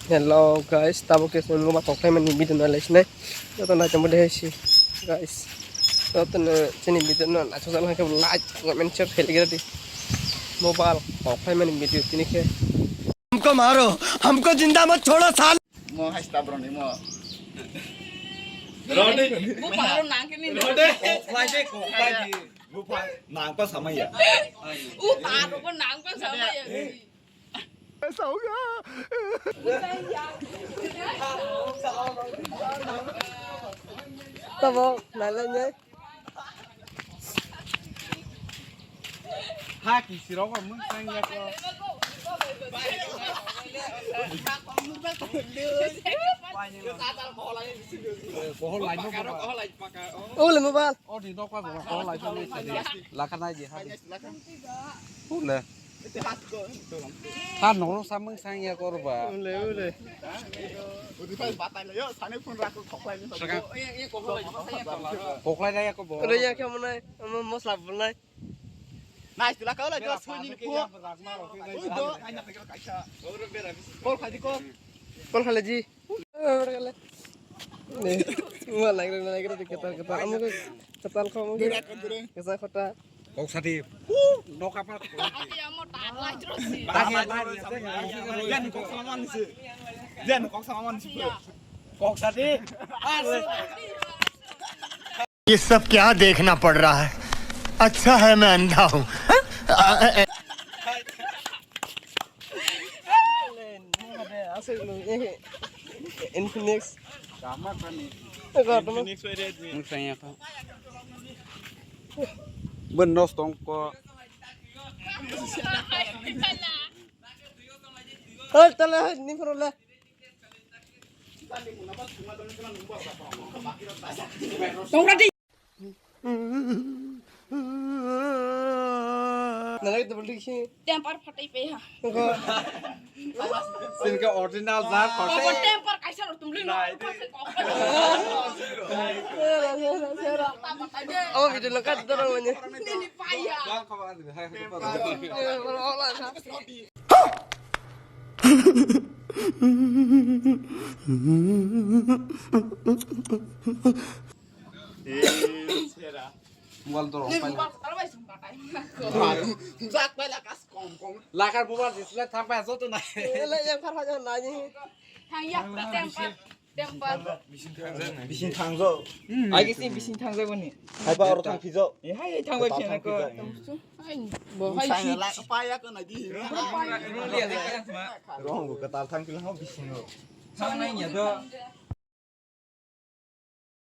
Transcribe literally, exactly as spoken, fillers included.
Hello guys, tabuk khe chwng mobile kok phaimani video no lai sinai. Joto naichomodi hai si guys. Joto no chini video no naichomjak khe like, comment, share khlai di. Mobile kok phaimani video tini khe. हमको मारो, हमको जिंदा मत छोड़ो साले। Mo hai sta bro ni mo. Rode. Bupha ro nang kini. Rode. Koklai de, koklai de. Bupha nang pa samaya. U ta ro ko nang pa samaya. Tamo, nalai ne. Ha, ki sirok ang mung sang ya ko. Kohol lain mo. Ule mobile. Oh, di dok pa, kohol lain mo. Lakha nai di ha. Ule. Ha, noro samung sang ya korba. Ule, ule. Koklai na ya ko bo. Ule ya khe mo nai. Ama mosla bulnai. Nai, tula ka la, tula soi ni phu. Ui, do. Kol khai di, kol. Kol khai le ji. Ua lagra, lagra di ketal, ketal. Amu ke ketal kho, amu ke. Kesa khota. Kok sadi. Nok apa? Yang kok salaman ni se. Yang kok salaman ni se. Kok sadi. ये सब क्या देखना पड़ रहा है? अच्छा है मैं अंधा हूँ। Infinix. Bun nos tong ko. Hei, tala, hei, ni pura le. Nalai double diksi. Temper phatai pe ha. Sini ke original jar. Temper kaisa ro tumli no. Oh, video lo kat dorong manya. Ni ni paya. Mobile dorong paina. Lakar mobile display thang pai joto nai. Ele yang kar hajar nai. Thang ya, temper, temper. Bising thangjo. Agi si bising thangjago ni. Hai pa oro thang phijo. E hai thang bai phijo ko. Bo hai si. Paya ko nai di. Rong ko katal thang philang bising ro. Thang nai ya do.